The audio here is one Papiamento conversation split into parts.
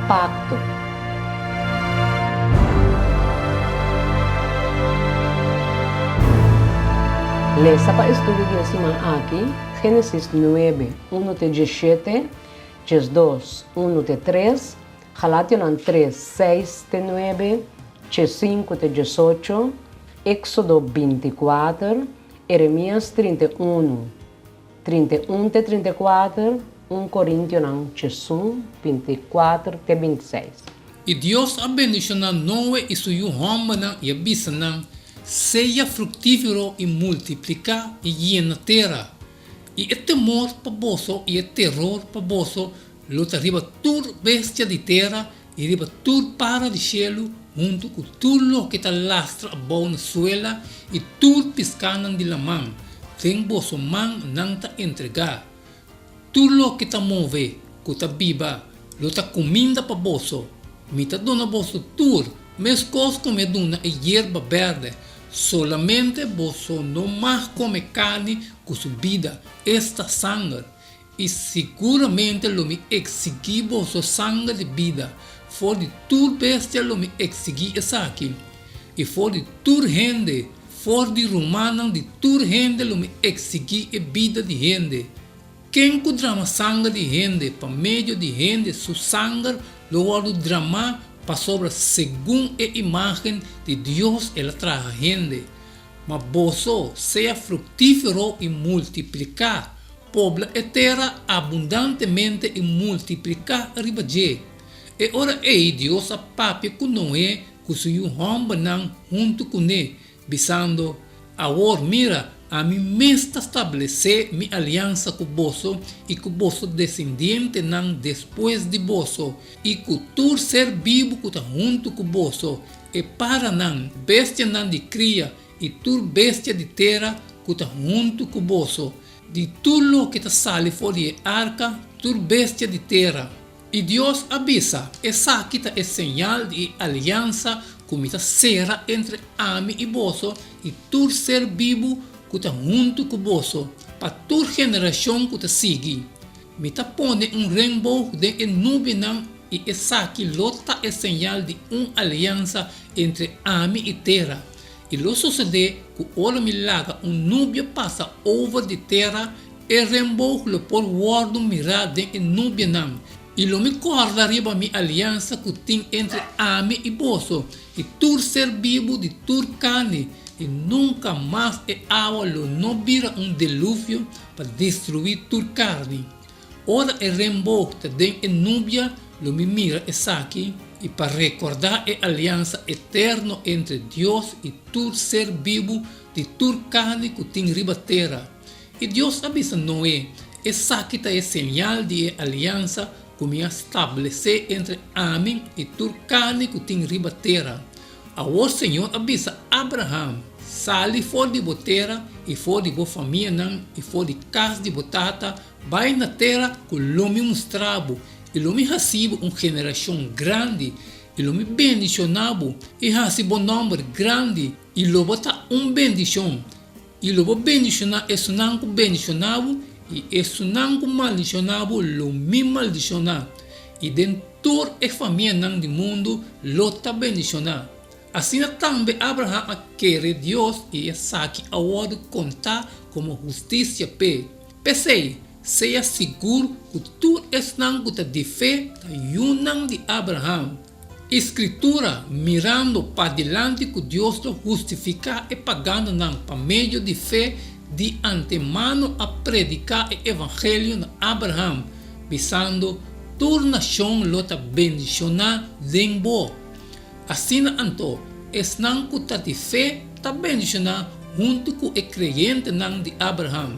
Pakto. Lesa pa estudio di e siman aki, Génesis nuebe, unu te diesshete, 12, unu te tres, Galationan tres, seis te nuebe, 15 te 18, Éxodo 24, Eremías 31, 31 te 34, 1 Korintionan 11, 24 te 26. I Dios a bendishoná Noe i su yu hòmbernan i a bisa nan, Sea fruktífero i multipliká i yena tera. I e temor pa boso i e teror pa boso lo ta riba tur bestia di tera i riba tur para di shelu huntu ku tur loke ta lastra abou na suela i tur piskánan di laman, den boso man nan ta entregá. Tur loke ta move ku ta biba lo ta kuminda pa boso. Mi ta duna boso tur, meskos ku mi a duna e yerba bèrdè. Solamente boso no mag kome karni ku su bida, esta sanger. I siguramente lo mi eksigí boso sanger di bida, for di tur bestia lo mi eksigí esaki, i for di tur hende, for di rumannan di tur hende lo mi eksigí e bida di hende. Ken ku drama sanger di hende pa medio di hende su sanger lo wòrdu dramá pasobra segun e imágen di Dios el a traha hende. Ma boso sea fruktífero i multipliká, pobla e tera abundantemente i multipliká riba dje. E ora ei Dios a papia ku Noé ku su yu hòmbernan huntu kuné, bisando, Awor, mira, ami mes ta stablesé mi aliansa ku boso i ku boso desendientenan despues di boso, i ku tur ser bibu ku ta huntu ku boso, E paranan, bestianan di kria i tur bestia di tera ku ta huntu ku boso, di tur loke ta sali for di e arka, tur bestia di tera. I Dios a bisa, Esaki ta e señal di e aliansa ku mi ta sera entre ami i boso i tur ser bibu ku ta huntu ku boso, pa tur generashon ku ta sigui. Mi ta pone un renboog den e nubianan i esaki lo ta e señal di un aliansa entre ami i tera. I lo sosodé ku ora mi laga un nubia pasa over di tera, e renboog lo por wòrdu mirá den e nubianan, i lo mi kòrda riba mi aliansa ku tin entre ami i boso i tur ser bibu di tur karni, i nunka mas e awa lo no bira un deluvio pa destruí tur karni. Ora e renboog ta den e nubia, lo mi mira esaki, i pa rekordá e aliansa eterno entre Dios i tur ser bibu di tur karni ku tin riba tera. I Dios a bisa Noe, Esaki ta e señal di e aliansa ku mi a stablesé entre ami i tur karni ku tin riba tera. Awor Señor a bisa Abraham, Sali for di bo tera i for di bo famianan i for di kas di bo tata, bai na tera ku lo mi mustra bo, i lo mi hasi bo un generashon grandi, i lo mi bendishoná bo i hasi bo nòmber grandi, i lo bo ta un bendishon, i lo bo bendishoná esunnan ku bendishoná bo, i esunnan ku maldishoná bo lo mi maldishoná, i den tur e famianan di mundu lo ta bendishoná. Asina tambe Abraham a kere Dios i esaki a wòrdu kontá komo hustisia p'e. P'esei, sea sigur ku tur esnan ku ta di fe ta yunan di Abraham. E Skritura, mirando padilanti ku Dios lo hustifiká e paganonan pa medio di fe, di antemano a prediká e evangelio na Abraham, bisando, Tur nashon lo ta bendishoná den bo. Asina anto, esnan ku ta di fe ta bendishoná huntu ku e kreyentenan di Abraham.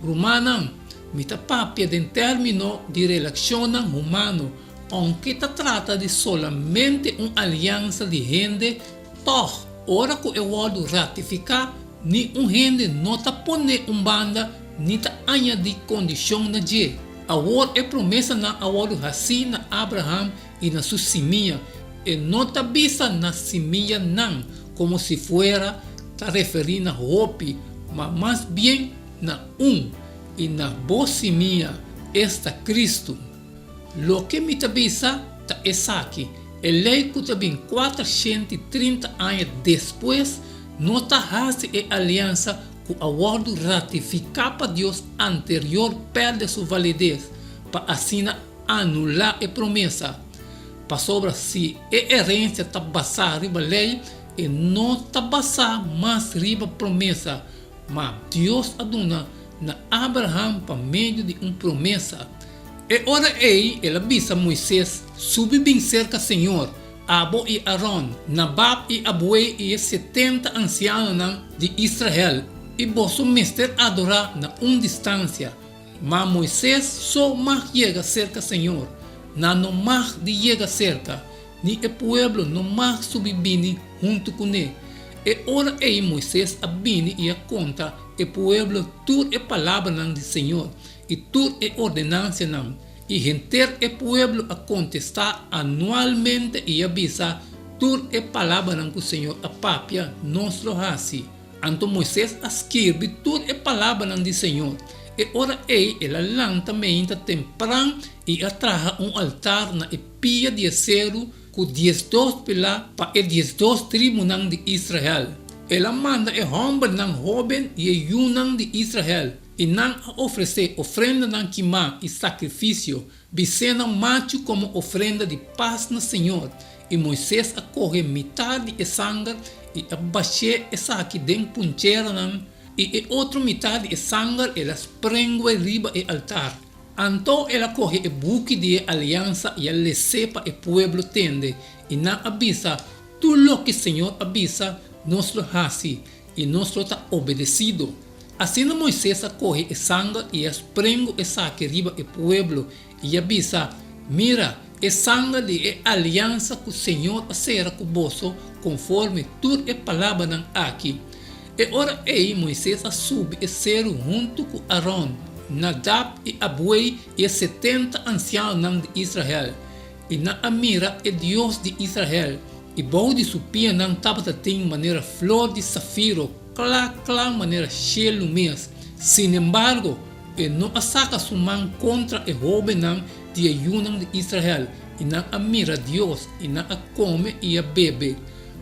Rumannan, mi ta papia den término di relashonnan humano, ounke ta trata di solamente un aliansa di hende, tòg ora ku e wòrdu ratifiká, ni un hende no ta pon'é un banda ni ta añadí kondishon na dje. Awor e promesanan a wòrdu hasí na Abraham i na su simia. E no ta bisa na simianan komo si fuera ta referí na hopi, ma mas bien na un, i na bo simia, esta Kristu. Loke mi ta bisa? ta esaki, E lei ku ta bin 430 aña despues no ta hasi e aliansa ku a wòrdu ratifiká pa Dios anterior pèrdè su valides, pa asina anulá e promesa. Pasobra si e herensia ta basá riba lei, e no ta basá mas riba promesa, ma Dios a duna na Abraham pa medio di un promesa. E ora ei el a bisa Moises, Subi bin serka señor, abo i Aron, Nabab i Abuei i e setenta ansianonan di Israel, i boso mester adorá na un distansia. Ma Moises so mag yega serka señor, nan no mag di yega serka, ni e pueblo no mag subi bini huntu kuné. E ora ei Moises a bini i a konta e pueblo tur e palabranan di señor i tur e ordenansianan, i henter e pueblo a kontestá anualmente i a bisa, Tur e palabranan ku señor a papia, nos lo hasi. Anto Moises a skirbi tur e palabranan di señor. E ora ei el a lanta meinta tempran i a traha un altar na e pia di e seru ku 12 pilá pa e 12 tribunan di Israel. El a manda e hòmbernan hóben i e yunan di Israel, i nan a ofresé ofrendanan kimá i sakrifisio, bisénan machu komo ofrenda di pas na señor. I Moises a kohe mitar di e sanger i a bash'é esaki den puncheranan, i e otro mitar di e sanger el a sprengu'e riba e altar. Anto el a kohe e buki di e aliansa i a les'é pa e pueblo tende, i nan a bisa, Tur loke señor a bisa, nos lo hasi, i nos lo ta obedesido. Asina Moises a kohe e sanger i a sprengu esaki riba e pueblo, i a bisa, Mira, e sanger di e aliansa ku señor a sera ku boso konforme tur e palabranan aki. E ora ei Moises a subi e seru huntu ku Aron, Nadab i Abuei i e 70 ansianonan di Israel. I nan a mira e Dios di Israel, i bou di su pianan tabata tin manera flor di safiro, kla kla manera shelu mes. Sinembargo, e no a saka su man kontra e hóbennan di e yunan di Israel, i nan a mira Dios, i nan a kome i a bebe.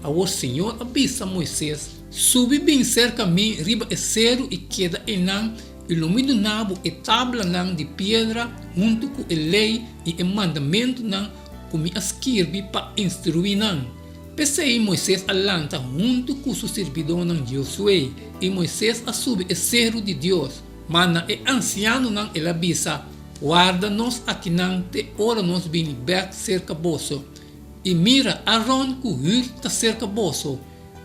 Awor señor a bisa Moises, Subi bin serka mi riba e seru i keda einan, i lo mi duna bo e tablanan di piedra huntu ku e lei i e mandamentunan ku mi a skirbi pa instruí nan. P'esei Moises a lanta huntu ku su sirbidónan Josué, i Moises a subi e seru di Dios. Ma na e ansianonan el a bisa, Warda nos akinan te ora nos bini bèk serka boso. I mira, Aron ku Hur ta serka boso.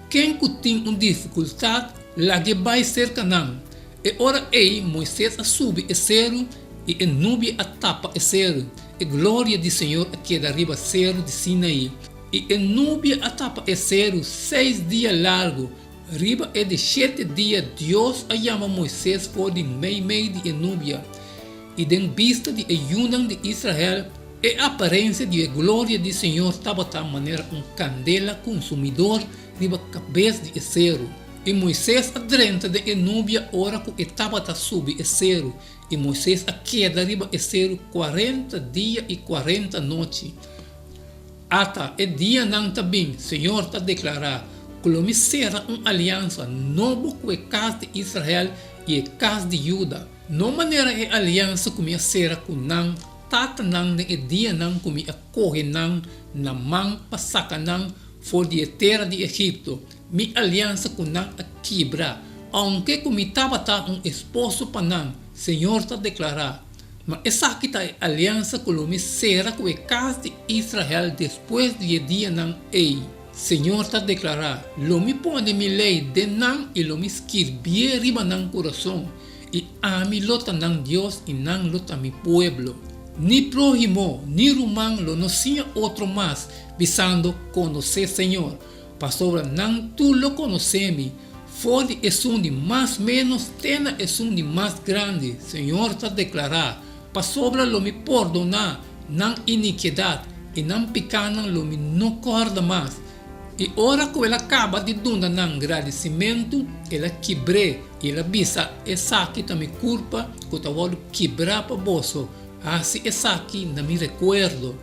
Ken ku tin un difikultat, lag'é bai serka nan. E ora ei Moises a subi e seru, i e nubia a tapa e seru. E gloria di señor a keda riba seru di Sinaí. I e nubia a tapa e seru seis dia largu. Riba e di shete dia Dios a yama Moises for di meimei di e nubia. I den bista di e yunan di Israel, e aparensia di e gloria di señor tabata manera un kandela konsumidor riba kabes di e seru. I Moises a drenta den e nubia ora ku e tabata subi e seru, i Moises a keda riba e seru 40 dia i 40 nochi. Ata, e dianan ta bin, señor ta deklará, ku lo mi sera un aliansa nobo ku e kas di Israel i e kas di Juda, no manera e aliansa ku mi a sera ku nan tatanan den e dianan ku mi a kohe nan na man pa saka nan for di e tera di Egipto, mi aliansa ku nan a kibra, ounke ku mi tabata un esposo pa nan, señor ta deklará. Ma esaki ta e aliansa ku lo mi sera ku e kas di Israel despues di e dianan ei, señor ta deklará, Lo mi pone mi lei den nan i lo mi skirbié riba nan kurason, i ami lo ta nan Dios i nan lo ta mi pueblo. Ni próhimo ni ruman lo no siña otro mas, bisando, Konosé señor, pasobra nan tur lo konosé mi, for di esun di mas ménos te na esun di mas grandi, señor ta deklará, pasobra lo mi pordoná nan inikiedat i nan pikánan lo mi no kòrda mas. I ora ku el a kaba di duna nan gradisimentu, el a kibr'é i el a bisa, Esaki ta mi kurpa ku ta wòrdu kibrá pa boso, hasi esaki na mi rekuerdo.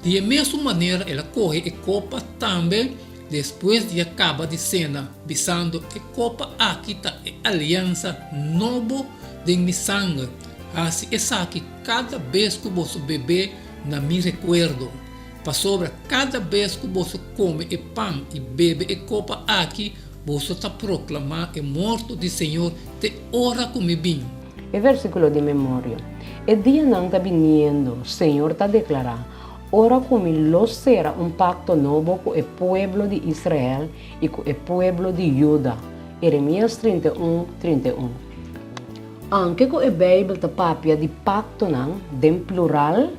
Di e mesun manera el a kohe e kopa tambe despues di a kaba di sena, bisando, E kopa aki ta e aliansa nobo den mi sanger. Hasi esaki kada bes ku boso bebé na mi rekuerdo. Pasobra kada bes ku boso kome e pan i bebe e kopa aki, boso ta proklamá e morto di Señor te ora ku mi bin. E versíkulo di memoria, E dianan ta biniendo, Señor ta deklará, ora ku mi lo sera un pakto nobo ku e pueblo di Israel i ku e pueblo di Juda. Eremías 31, 31. Aunke ku e Beibel ta papia di paktonan den plural,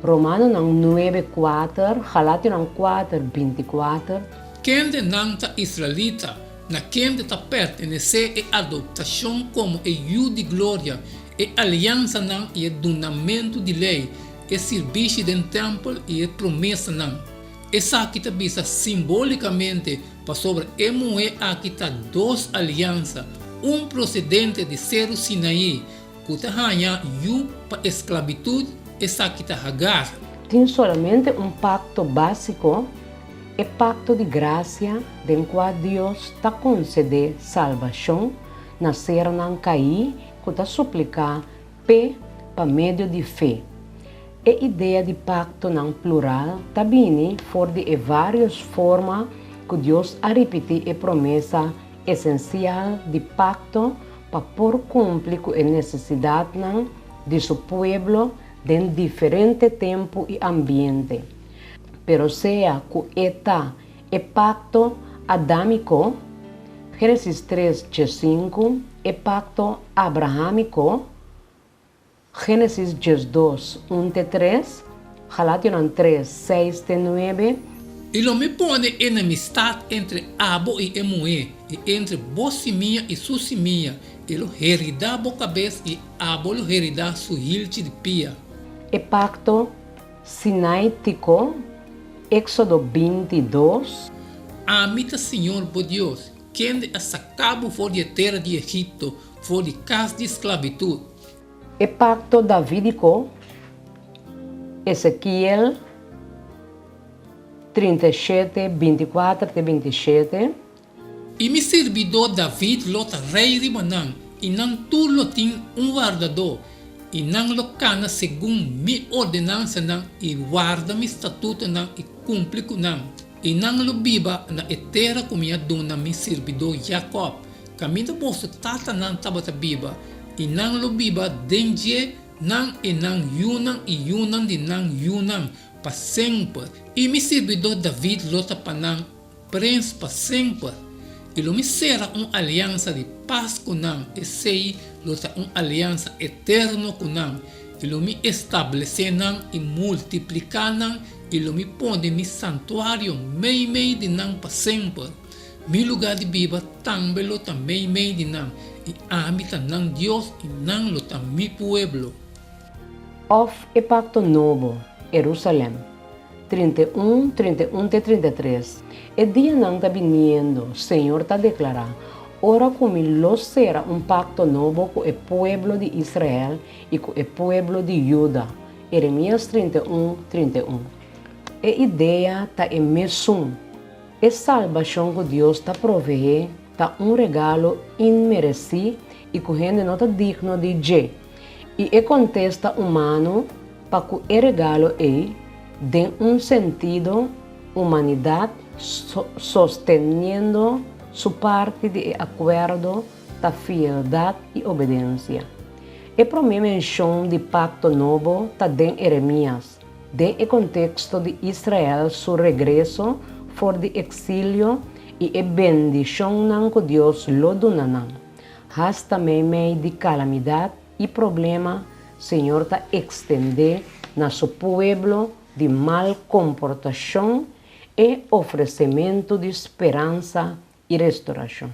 Romanonan nuebe, kuater, Galationan kuater, binti kuater. Kende nan ta israelita, na kende ta pertenesé e adoptashon komo e yu di gloria, e aliansanan i e dunamentu di lei, e sirbishi den tèmpel i e promesanan. Esaki ta bisa simbólikamente pasobra e muhé aki ta dos aliansa, un prosedente di Seru Sinaí, Ku ta haña yu pa esklabitut, esaki ta Hagar. Tin solamente un pakto básiko, e pakto di grasia den kua Dios ta konsedé salbashon na sernan kaí ku ta supliká p'e pa medio di fe. E idea di paktonan plural ta bini for di e vários forma ku Dios a ripití e promesa esensial di pakto pa por kumpli ku e nesesidatnan di su pueblo den diferente tempu i ambiente. Pero sea ku e ta e pakto adámiko, Génesis tres diesinku, e pakto abrahámiko, Génesis 12, un te tres, Galationan tres, seis te nuebe. I lo mi pone enemistat entre abo i e muhé, i entre bo simia i su simia, e lo heridá bo kabes i abo lo heridá su hilchi di pia. E pakto Sinaítiko, Éksodo 22. Ami ta Señor bo Dios, kende a saka bo for di e tera di Egipto, for di kas di sklabitut. E pakto davídiko, Ezekiel 37, 24 te 27. I mi sirbidó David lo ta rei riba nan, i nan tur lo tin un wardadó, i nan lo kana segun mi ordenansanan i warda mi statutonan i kumpli ku nan. I nan lo biba na e tera ku mi a duna mi sirbidó Jakòb, Kaminda boso tatanan tabata biba, i nan lo biba den dje, nan i nan yunan i yunan di nan yunan, pa semper. I mi sirbidó David lo ta pa nan prens pa semper, i lo mi sera un aliansa di pas ku nan, esei lo ta un aliansa eterno ku nan, i lo mi establesé nan i multipliká nan, i lo mi pone mi santuario meimei di nan pa semper. Mi lugá di biba tambe lo ta meimei di nan, i ami ta nan Dios i nan lo ta mi pueblo. Òf e pakto nobo, Herusalèm. 31, 31 te 33, E dianan ta biniendo, Señor ta deklará, ora ku mi lo sera un pakto nobo ku e pueblo di Israel i ku e pueblo di Juda. Eremías 31, 31. E idea ta e mesun. E salbashon ku Dios ta proveé ta un regalo inmeresí i ku hende no ta digno di dje. I e kontesta humano pa ku e regalo ei, den un sentido, humanidat sosteniendo su parti di e akuerdo, ta fieldat i obedensia. E promé menshon di pakto nobo ta den Eremías. Den e konteksto di Israel su regreso for di eksilio i e bendishonnan ku Dios lo duna nan, hasta meimei di kalamidat i problema, Señor ta ekstendé na su pueblo di mal komportashon e ofresementu di speransa i restorashon.